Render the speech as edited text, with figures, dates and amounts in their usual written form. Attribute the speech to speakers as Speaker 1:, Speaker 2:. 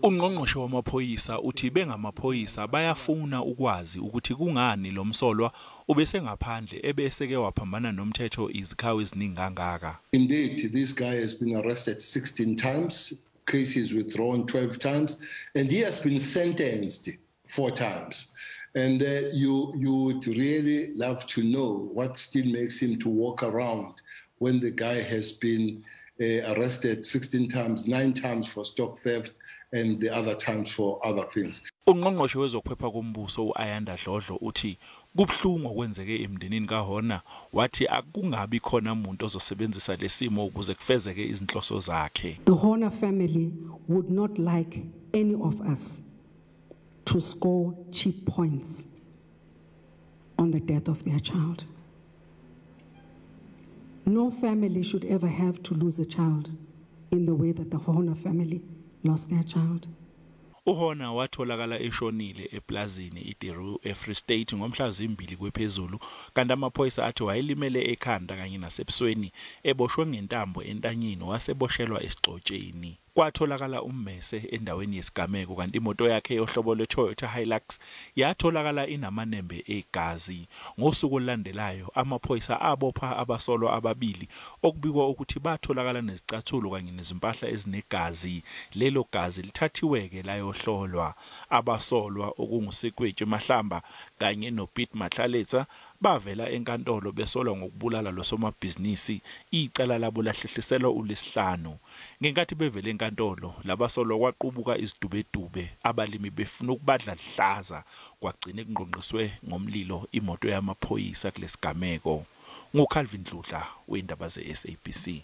Speaker 1: Ungqongqoshe wamaphoyisa uthi bengamaphoyisa bayafuna ukwazi ukuthi kungani lo msolwa ubesengaphandle ebeseke waphambana nomthetho izikhawu eziningi kangaka.
Speaker 2: Indeed, this guy has been arrested 16 times, cases withdrawn 12 times, and he has been sentenced 4 times. And you would really love to know what still makes him to walk around when the guy has been arrested 16 times, 9 times for stock theft, and the other times for other things.
Speaker 1: Ungqongqoshe wezokuphepha kombuso uAyanda Dlodlo uthi kubhlungu okwenzeke emndenini kaHorner, wathi akungabi khona umuntu ozosebenzisa lesimo ukuze kufezeke izinhloso zakhe.
Speaker 3: The Horner family would not like any of us to score cheap points on the death of their child. No family should ever have to lose a child in the way that the Horner family lost their child.
Speaker 1: uHorner watholakala eshonile eplazini iDeru eFree State ngomhla 2 kwephezulu, kanti amaphoyisa athi wayelimele ekhanda kanye nasebusweni, eboshwe ngentambo entanyeni waseboshelwa esigxotsheni. Kwatholakala ummese endaweni yesigameko, kanti imoto yakhe yohlobo lwe-Toyota Hilux yatholakala inamanembe egazi. Ngosuku olulandelayo amaphoyisa abopha abasolwa ababili okubikwa ukuthi batholakala nezicathulo kanye nezimpahla ezinegazi. Lelo gazi lithathiwe-ke layohlolwa. Abasolwa okunguSikwetshi Mahlamba kanye noPete Mahlaletsa bavela enkantolo besolwa ngokubulala lo somabhizinisi. Icala labo lahlehliselwa uLwesihlanu. Ngenkathi bevele enkantolo labasolwa kwaqubuka izidubedube, abalimi befuna ukubadla lihlaza, kwagcina kungqongqiswe ngomlilo imoto yamaphoyisa kulesigameko. NguCalvin Dludla wendaba ze-SABC.